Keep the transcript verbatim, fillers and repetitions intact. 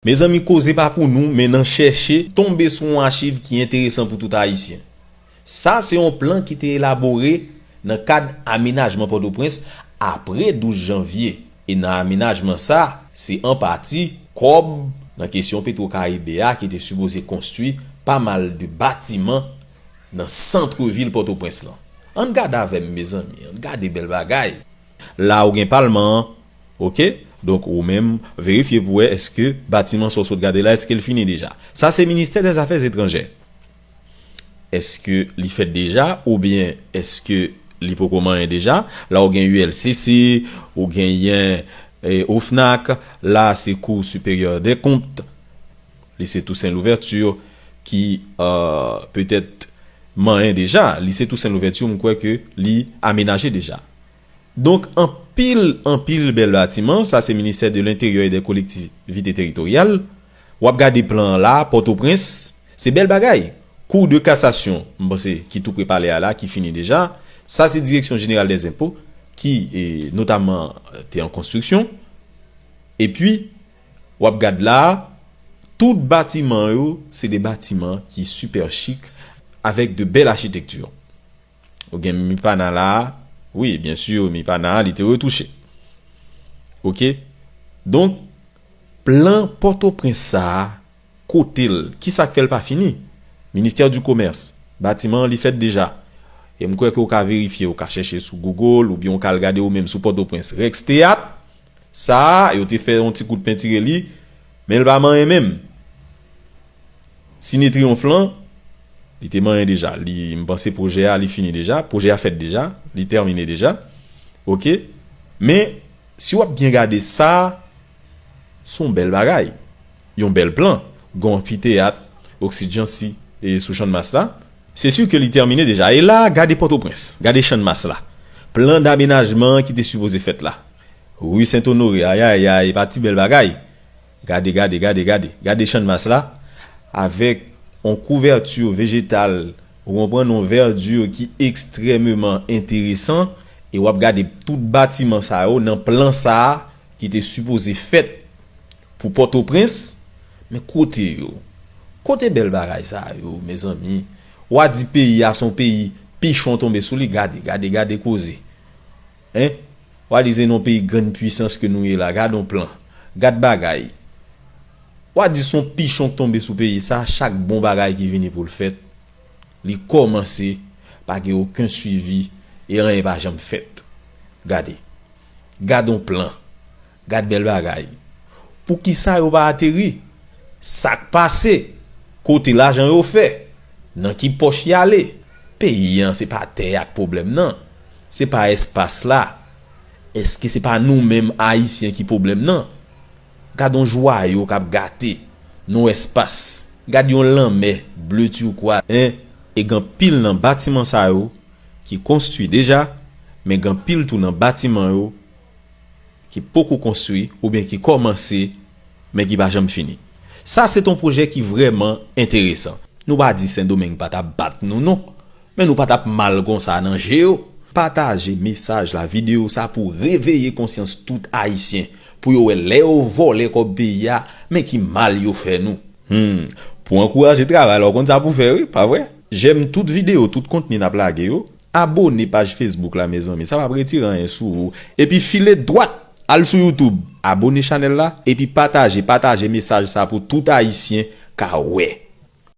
Mezanmi, koze pa pou nou, men n a chèche tonbe sou yon achiv ki enteresan pou tout Ayisyen. Sa se yon plan ki te elabore nan kad amenajman Pòtoprens apre douz janvye. E nan amenajman sa, se an pati kòb nan kesyon Petwokaribe a ki te sipoze konstwi pa mal de batiman nan sant vil Pòtoprens lan. Ann gade avè m, mezanmi, ann gade bèl bagay. La ou gen palman an, oke? Donk ou menm verifye pou wè èske batiman sa w sot gade la, èske l fini deja? Sa se ministè dèzafè etranjè. Èske li fèt deja oubyen èske li poko manyen deja? La ou gen U L C C, ou genyen eh, OFNAC, la se Cour supérieure des comptes, lycée Toussaint Louverture, ki euh, petèt manyen deja. Lycée Toussaint Louverture, m kwè ke li amenaje deja. Donk, anpil, anpil bèl batiman, sa se Ministère de l'Intérieur et des Collectivités Territoriales. W ap gade plan an la, Pòtoprens, se bèl bagay. Cour de cassation, m panse, ki tou pre palè a la, ki fini deja. Sa se Direction Générale des Impôts, ki eh, notaman eh, te an konstriksyon. Epi, w ap gade la, tout batiman yo, se de batiman ki super chic, avèk de bèl achitekti. Ou gen Mipana la, wi, byen si, Mipana, li te retouche. Oke? Donk, plan Pòtoprens sa a, kote l, kisa k fè l pa fini? Ministère du Commerce, batiman an li fèt deja. E m kwè ke w ka verifye, w ka chèche sou Google, oubyen w ka al gade ou menm sou Pòtoprens. Rex Théâtre, sa a, yo te fè yon ti kout pentire li, men l pa manyen menm. Sine Triyonf lan, li te manyen deja. Li, m panse pwojè a, li fini deja. Pwojè a fèt deja. Li tèmine deja. Oke? Men, si w ap byen gade sa, se yon bèl bagay. Yon bèl plan. Gen yon anfiteyat, Oxy Jeancy, e sou Channmas la. Se si ke li tèmine deja. E la, gade Pòtoprens. Gade Channmas la. Plan damenajman ki te sipoze fèt la. Ri Sent Onore, ayayay, e pa ti bèl bagay. Gade, gade, gade, gade. Gade Channmas la, avèk yon kouvèti vejetal, ou konprann, yon vèdi ki ekstrèmeman enteresan, e w ap gade tout batiman sa yo nan plan sa a ki te sipoze fèt pou Pòtoprens, men kote yo? Kote bèl bagay sa yo, mezanmi? W a di peyi a se yon peyi pichon tonbe sou li, gade, gade, gade koze. Hein? W a di se nan yon peyi grann pwisans ke nou ye la, gad yon plan. Gad bagay. W a di se yon pichon k tonbe sou peyi sa, chak bon bagay ki vini pou l fèt, li kòmanse pa gen okenn swivi e anyen pa janm fèt. Gade. Gad yon plan. Gad bèl bagay. Poukisa yo pa ateri? Sa k pase? Kote lajan yo fè? Nan ki pòch y ale? Peyi an se pa tè a k pwoblèm nan. Se pa espas la. Èske se pa nou menm Ayisyen ki pwoblèm nan? Gad yon jwayo k ap gate nan yon espas. Gad yon lanmè ble turquoise, en. E gen anpil nan batiman sa yo ki konstwi deja, men gen anpil tou nan batiman yo ki poko konstwi oubyen ki kòmanse, men ki pa janm fini. Sa se t on pwojè ki vrèman enteresan. Nou pa di Sendomeng pa t ap bat nou non, men nou pa t ap mal konsa nan je yo. Pataje mesaj la, videyo sa pou reveye konsyans tout Ayisyen, pou yo wè lè yo vòlè kòb peyi a, men ki mal yo fè nou. Hmm, pou ankouraje travay la, w konn sa pou fè wi, pa vre? Jèm tout videyo, tout kontni n ap lage yo. Abone paj Facebook la, mezanmi, sa p ap retire anyen sou ou. Epi file dwat, al sou YouTube, abone chanèl la, epi pataje, pataje mesaj sa pou tout Ayisyen ka wè.